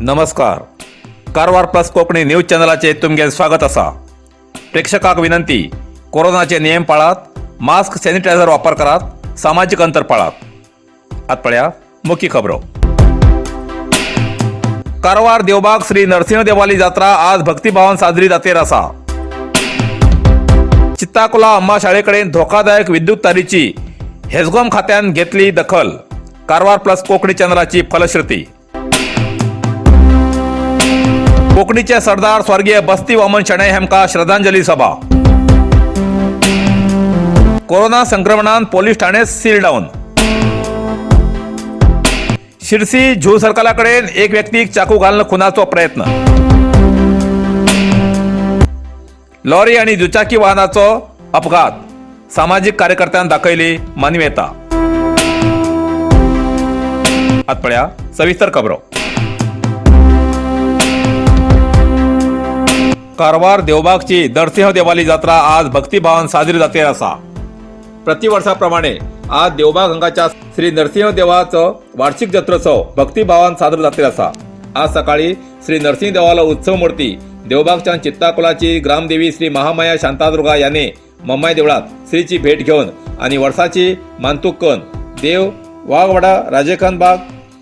नमस्कार, Karwar plus Konkani news चॅनलाचे तुमगे स्वागत आसा. प्रेक्षकांक विनंती, कोरोनाचे नियम पाळात, मास्क, सॅनिटायझर वापर करात, सामाजीक अंतर पाळात. आत पळया मुख्य खबरो. कारवार देवबाग श्री नरसिंह देवाली जात्रा आज भक्तिभावान साजरी जातेर आसा. चित्ताकुला अम्मा शाळेकडेन धोकादायक विद्युत तारीची हेस्कॉम खात्यान घेतली दखल. कारवार प्लस कोंकणी चॅनलाची फलश्रुती. कोंकणीचे सरदार स्वर्गीय बस्ती वामन शणै हेमका श्रद्धांजली सभा. कोरोना संक्रमणान पोलीस ठाणे सील डाऊन. शिरसी झू सर्कलाकडेन एक व्यक्तीक चाकू घालून खुनाचो प्रयत्न. लॉरी आणि दुचाकी वाहनाचो अपघात. सामाजिक कार्यकर्त्यान दाखयली मानवीयता. आत पळया सविस्तर खबरो. कारवार देवबागची नरसिंह देवाली जात्रा आज भक्तिभावान साजरी जाते आसा. प्रतिवर्षाप्रमाणे आज देवबाग हांगाच्या श्री नरसिंह देवाचो वार्षिक जत्रोत्सव भक्तिभावान साजरो जाते आसा. आज सकाळी श्री नरसिंह देवाला उत्सव मूर्ती देवबागच्या चित्ताकुलाची ग्रामदेवी श्री महामाया शांतादुर्गा याने मम्माई देवळात श्रीची भेट घेऊन आणि वर्षाची मानतूक करून देव वाघवाडा, राजेखान बाग,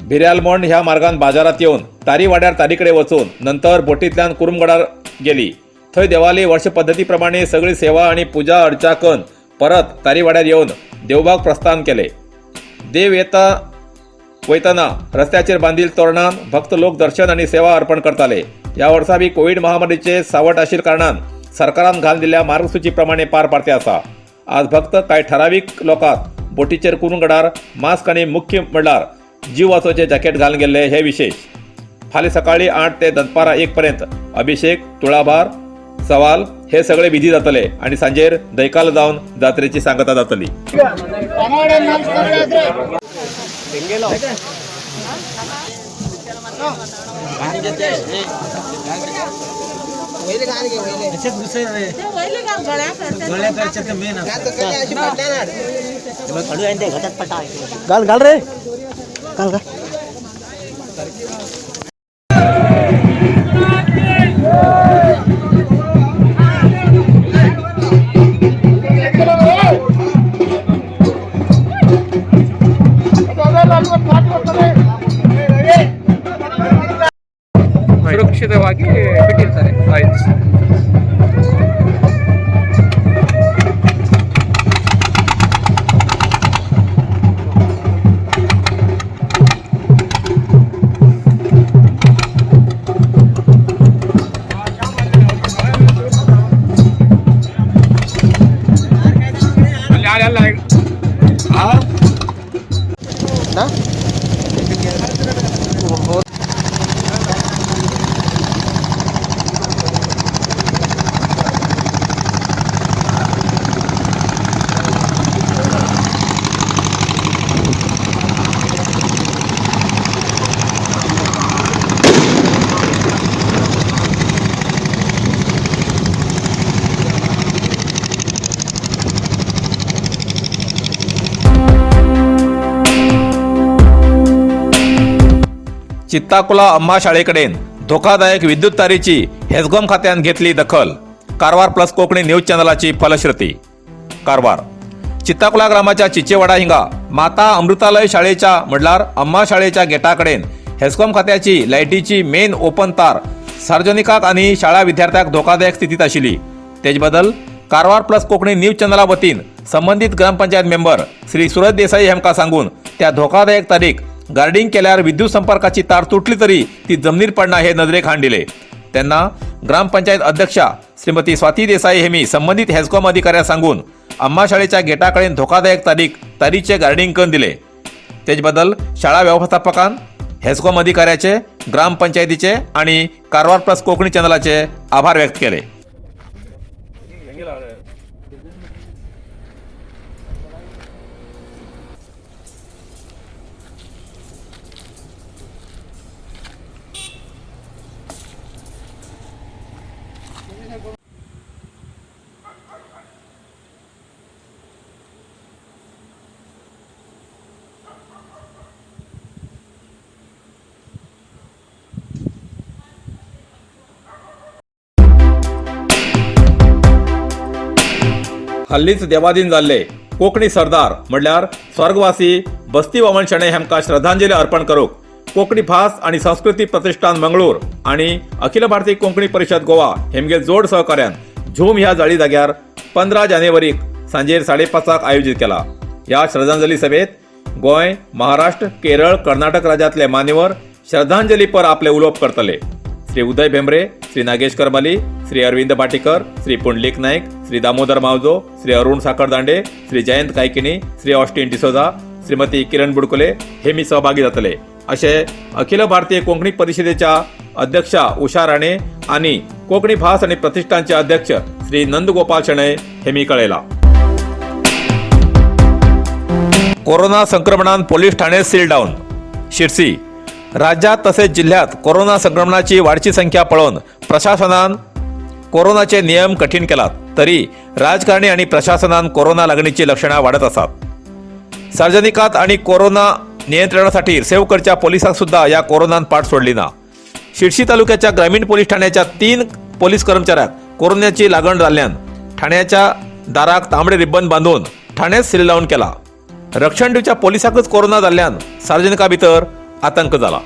भिर्यालमोंड ह्या मार्गान बाजारात येऊन तारीवाड्यार तारीकडे वचून नंतर बोटींतल्यान कुरुमगडार गेली. थंय देवाली वर्षपद्धतीप्रमाणे सगळी सेवा आणि पूजा अर्चा करून परत तारीवाड्यार येवन देवबाग प्रस्थान केले. देव येता वयतना रस्त्याचेर बांदिल तोरणान भक्त लोक दर्शन आणि सेवा अर्पण करताले. ह्या वर्सा बी कोवीड महामारीचे सावट आशिल्ल्या कारणान सरकारान घालून दिल्ल्या मार्गसूची प्रमाणे पार पाडते आसा. आज भक्त कांय ठरावीक लोकांक बोटीचेर कुरुंगडार मास्क आणि मुख्य म्हणल्यार जीव वाचोवचे जॅकेट घालून गेल्ले हे विशेष. फाल्यां सकाळी 8 ते दनपारां 1 पर्यंत अभिषेक, तुळाभार, सवाल हे सगळे विधी जातले आणि सांजेर दैकाल जावन जात्रेची सांगता जातली. घाल घाल रे, घाल घाल. ಸುರಕ್ಷಿತವಾಗಿ ಬಿಟ್ಟಿರ್ತಾರೆ. ಆಯ್ತು. ना. चित्ताकुला अम्मा शाळेकडेन धोकादायक विद्युत तारीची हेस्कॉम खात्यान घेतली दखल. कारवार प्लस कोकणी न्यूज चॅनलाची फलश्रुती. कारवार चित्ताकुला ग्रामाच्या चिचेवाडा हिंगा माता अमृतालय शाळेच्या म्हणल्यार अम्मा शाळेच्या गेटाकडेन हेस्कॉम खात्याची लायटीची मेन ओपन तार सार्वजनिकाक आणि शाळा विद्यार्थ्याक धोकादायक स्थितीत आशिल्ली. तेज बदल कारवार प्लस कोकणी न्यूज चॅनला वतीन संबंधित ग्रामपंचायत मेंबर श्री सुरज देसाई हेमका सांगून त्या धोकादायक तारीख गार्डिंग केल्यार विद्युत संपर्काची तार तुटली तरी ती जमनीर पडना हे नजरेक हाण दिले. त्यांना ग्रामपंचायत अध्यक्षा श्रीमती स्वाती देसाई हेमी संबंधित हेस्कॉम अधिकाऱ्या सांगून अम्मा शाळेच्या गेटाकडेन धोकादायक तारीख तारीचे गार्डिंग करून दिले. तेज बदल शाळा व्यवस्थापकान हेस्कॉम अधिकाऱ्याचे, ग्रामपंचायतीचे आणि कारवार प्लस कोकणी चॅनलाचे आभार व्यक्त केले. हल्लीच देवाधीन जाल्ले कोंकणी सरदार म्हणल्यार स्वर्गवासी बस्ती वामन शणै हांकां श्रद्धांजली अर्पण करूंक कोंकणी भास आनी संस्कृती प्रतिष्ठान मंगळूर आनी अखिल भारतीय कोंकणी परिशद गोवा हेमगेल जोड सहकार्यान झूम ह्या जाळी जाग्यार 15 जानेवारीक सांजेर 5:30 आयोजीत केला. ह्या श्रद्धांजली सभेत गोंय, महाराष्ट्र, केरळ, कर्नाटक राज्यांतले मान्यवर श्रद्धांजलीपर आपले उलोवप करतले. श्री उदय भेंब्रे, श्री नागेश करमली, श्री अरविंद भाटीकर, श्री पुंडलीक नाईक, श्री दामोदर मावजो, श्री अरुण साखरदांडे, श्री जयंत कायकिणी, श्री ऑस्टिन डिसोजा, श्रीमती किरण बुडकुले हे मी सहभागी जातले असे अखिल भारतीय कोंकणी परिषदेच्या अध्यक्षा उषा राणे आणि कोंकणी भास आणि प्रतिष्ठानचे अध्यक्ष श्री नंदगोपाल शणै हे मी कळयला. कोरोना संक्रमणान पोलीस ठाणे सील डाऊन. शिरसी राज्यात तसेच जिल्ह्यात कोरोना संक्रमणाची वाढची संख्या पळोवन प्रशासनान कोरोनाचे नियम कठीण केलात तरी राजकारणी आणि प्रशासनान कोरोना लागणीची लक्षणां वाढत आसात. सार्वजनिकात आणि कोरोना नियंत्रणासाठी सेव करच्या पोलिसांक सुद्धा या कोरोनान पाठ सोडली ना. शिरशी तालुक्याच्या ग्रामीण पोलीस ठाण्याच्या 3 पोलीस कर्मचाऱ्याक कोरोनाची लागण जाल्ल्यान ठाण्याच्या दाराक तांबडे रिब्बन बांधून ठाण्यात सील लावून केला. रक्षण दिवच्या पोलिसाकच कोरोना जाल्ल्यान सार्वजनिका भितर आतंक जाला.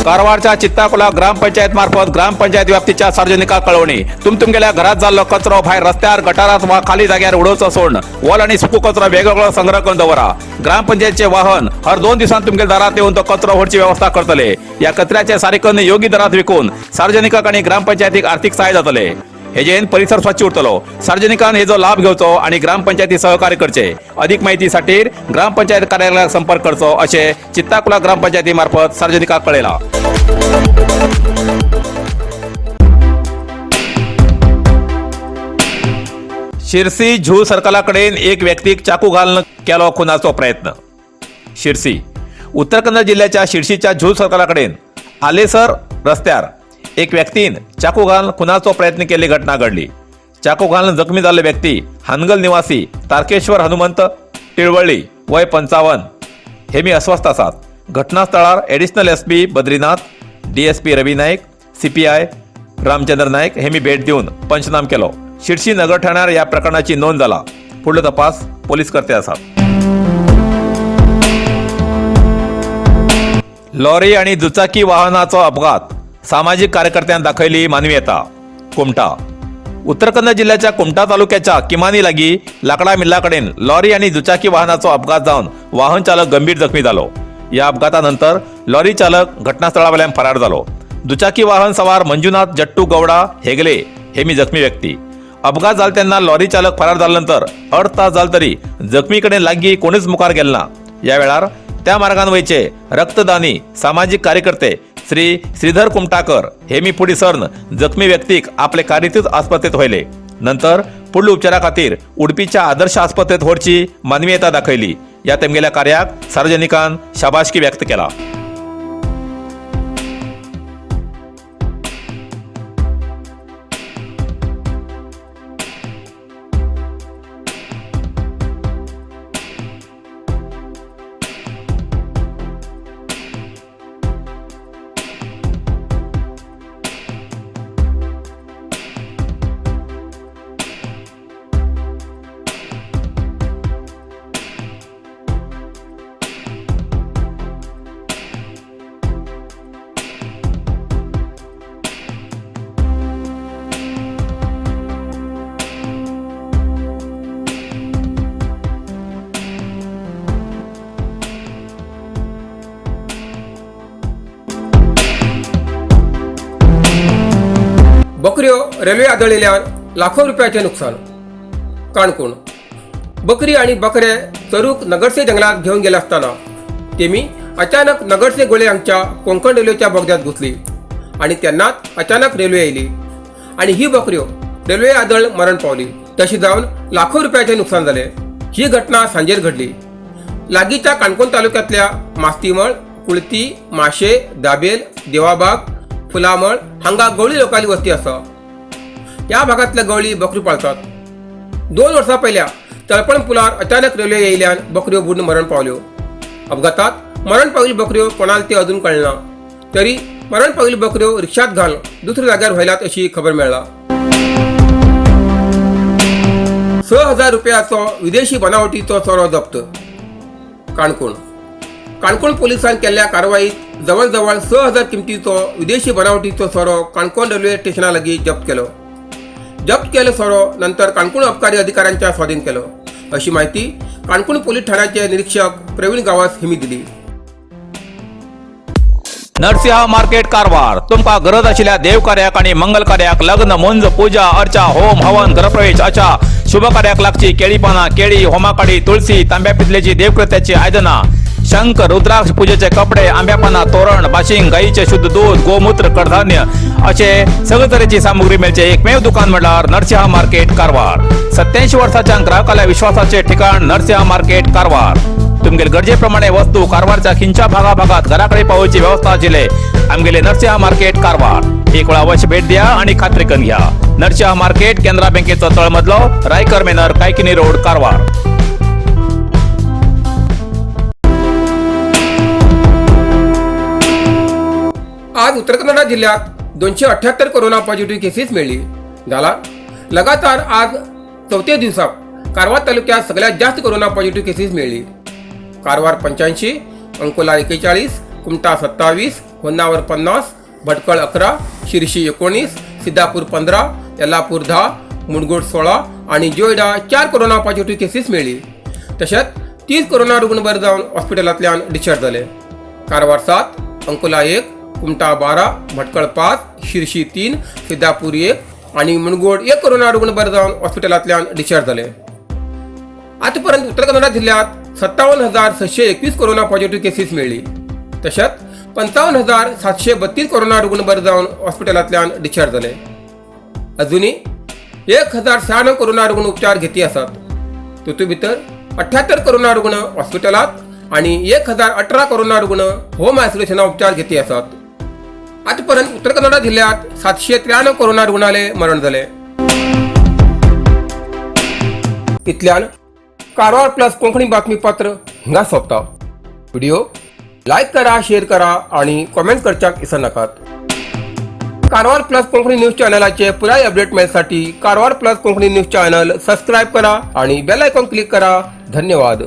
कारवारच्या चित्ताकोला ग्रामपंचायत मार्फत ग्रामपंचायत व्याप्तीच्या सार्वजनिका कळवणी. तुमगेल्या घरात जाल्लो कचरो भायर रस्त्यार, गटारात वा खाली जाग्यार उडोवचो सोडून वल आणि सुको कचरो वेगवेगळो संग्रह करून दवरा. ग्रामपंचायतचे वाहन हर 2 दिवसांत तुमगेल्या दारात येऊन तो कचरो व्हरची व्यवस्था करतले. या कचऱ्याचे सारीकरण योग्य दरात विकून सार्वजनिकाक आणि ग्रामपंचायतीक आर्थिक सहाय्य जातले. हेजेन परिसर स्वच्छ उरतलो. सार्वजनिकान हेजो लाभ घेवचो आणि ग्रामपंचायती सहकार्य करचे. अधिक माहितीसाठी ग्रामपंचायत कार्यालयाक संपर्क करचो असे चित्ताकुला ग्रामपंचायती मार्फत सार्वजनिकाक कळयला. शिरसी झू सर्कलाकडेन एक व्यक्तीक चाकू घालून केलो खुनाचो प्रयत्न. शिरसी उत्तर कन्नड जिल्ह्याच्या शिरसीच्या झू सर्कलाकडेन आलेसर रस्त्यार एक व्यक्तीन चाकू घालून खुनाचो प्रयत्न केल्ली घटना घडली. चाकू घालून जखमी जाल्ले व्यक्ती हानगल निवासी तारकेश्वर हनुमंत टिळवळ्ळी वय 55 हे मी अस्वस्थ आसात. घटनास्थळार additional SP Badrinath, DSP Ravi Naik, CPI Ramchandra Naik हे मी भेट दिवन पंचनाम केलो. शिरसी नगर ठाण्यार ह्या प्रकरणाची नोंद जाला. फुडलो तपास पोलीस करते आसात. लॉरी आणि दुचाकी वाहनाचो अपघात, सामाजिक कार्यकर्त्यान दाखयली मानवीयता. कुमठा उत्तर कन्नड जिल्ह्याच्या कुमठा तालुक्याच्या किमानी लागी लाकडा मिल्लाकडेन लॉरी आणि दुचाकी वाहनाचो अपघात जावन वाहन चालक गंभीर जखमी जालो. या अपघातानंतर लॉरी चालक घटनास्थळावेल्यान फरार जालो. दुचाकी वाहन सवार मंजुनाथ जट्टू गौडा हेगले हे मी जखमी व्यक्ती. अपघात जाल तेन्ना लॉरी चालक फरार जाल्या नंतर अर्द तास जाल तरी जखमी कडेन लागीं कोणूच मुखार गेल ना. या वेळार त्या मार्गान वयचे रक्तदानी सामाजिक कार्यकर्ते श्री श्रीधर कुमटाकर हे मी फुडें सरन जखमी व्यक्तीक आपले कारीतच आस्पत्रेत व्हेले. नंतर फुडल्या उपचारा खातीर उडपीच्या आदर्श आस्पत्रेत व्हरची मानवीयता दाखयली. या तेमगेल्या कार्याक सार्वजनिकान शाबासकी व्यक्त केला. बकऱ्यो रेल्वे आदळिल्ल्यान लाखो रुपयाचें नुकसान. काणकोण बकरी आनी बकरे चरूक नगरसे जंगलात घेवन गेले आसतना तेमी अचानक नगरसे गोळे हांगच्या कोंकण रेल्वेच्या बोगद्यांत घुसली आनी तेन्नाच अचानक रेल्वे येयली आनी ही बकऱ्यो रेल्वे आदळ मरण पावली. तशी जावन लाखो रुपयाचे नुकसान जाले. ही घटना सांजेर घडली. लागींच्या काणकोण तालुक्यांतल्या मास्तीमळ, कुळती, माशे, दाबेल, देवाबाग, फुलामळ हांगा गवळी लोकांची वस्ती आसा. ह्या भागांतले गवळी बकरी पाळतात. 2 वर्सां पयल्या तळपण पुलार अचानक रेल्वे येयल्यान बकऱ्यो बुडून मरण पावल्यो. अपघातात मरण पावली बकऱ्यो कोणाल ते अजून कळना, तरी मरण पावली बकऱ्यो रिक्षात घालून दुसऱ्या जाग्यार व्हेल्यात अशी खबर मेळ्ळा. 6,000 रुपयाचो विदेशी बनावटीचो सोरो जप्त. काणकोण काणकोण पोलिसांनी केल्ल्या कारवाईत जवळजवळ 6,000 किमतीचो विदेशी बनावटीचो सोरो काणकोण रेल्वे स्टेशना लागीं जप्त केलो. जप्त केल्लो सोरो नंतर काणकोण अबकारी अधिकाऱ्यांच्या स्वाधीन केलो, अशी माहिती काणकोण पोलीस ठाण्याचे निरीक्षक प्रवीण गावस हिमी दिली. नरसिंह मार्केट कारवार. तुमकां गरज आशिल्ल्या देवकार्याक आनी मंगल कार्याक, लग्न, मुंज, पूजा अर्चा, होम हवन, घरप्रवेश अशा शुभ कार्याक लागची केळी पानां, केळी, होमाकाडी, तुळसी, तांब्या पितलेची देवकृत्याची आयदनां, शंख, रुद्राक्ष, पूजेचे कपडे, आंब्या पानां, तोरण, बाशिंग, गाईचे शुद्ध दूध, गोमूत्र, कडधान्य असे सगळे तरेची सामुग्री मेळचे एकमेव दुकान म्हळ्यार नरसिंह मार्केट कारवार. 87 वर्साच्या ग्राहकाला विश्वासाचे ठिकाण नरसिंह मार्केट कारवार. तुमगेले गरजेप्रमाणे वस्तू कारवारच्या खिंच्या भागाभागात घराकडे पावोवची व्यवस्था आशिल्ले आमगेले नरसिंह मार्केट कारवार. एक वेळा अवश्य भेट द्या आणि खात्री करून घ्या. नरसिंह मार्केट, केनरा बँकेचो तळमजलो, रायकर मेनर, कायकिनी रोड, कारवार. आज उत्तर कन्नडा जिल्ह्यात 278 कोरोना पॉझिटिव्ह केसेस मिळली. झाला लगातार आज चौथ्या दिवसाक कारवार तालुक्यात सगळ्यात जास्त कोरोना पॉझिटिव्ह केसेस मिळली. कारवार 85, अंकोला 41, कुमठा 27, होन्नावर 50, भटकळ 11, शिरशी 19, सिद्धापूर 15, यल्लापूर 10, मुणगोड 16 आणि जोयडा 4 कोरोना पॉझिटिव्ह केसेस मिळली. तशेंच 30 कोरोना रुग्ण बरे जावन हॉस्पिटलांतल्यान डिस्चार्ज जाले. कारवार 7, अंकोला 1, कुमठा 12, भटकळ 5, शिरशी 3, सिद्धापूर 1 आणि मुणगोड 1 कोरोना रुग्ण बरे जावन हॉस्पिटलांतल्यान डिस्चार्ज जाले. आतापर्यंत उत्तर कन्नडा जिल्ह्यात 57,621 कोरोना पॉझिटिव्ह केसेस मिळली. तशेंच 55,732 कोरोना रुग्ण बरे जावन हॉस्पिटलांतल्यान डिस्चार्ज जाले. अजूनही 1,096 कोरोना रुग्ण उपचार घेती आसात. तातूंत भितर 78 कोरोना रुग्ण हॉस्पिटलांत आणि 1,018 कोरोना रुग्ण होम आयसोलेशना उपचार घेती आसात. आतापर्यंत उत्तर कन्नडा जिल्ह्यात 793 कोरोना रुग्णाले मरण जाले. इतल्यान कारवार प्लस कोंकणी बातमीपत्र हिंगा सोंपता. व्हिडिओ लायक करा, शेअर करा आणि कॉमेंट करच्याक विसरनाकात. कारवार प्लस कोंकणी न्यूज चॅनलाचे पुराय update मेळसाठी Karwar plus Konkani news channel subscribe करा आणि बेल आयकॉन क्लिक करा. धन्यवाद.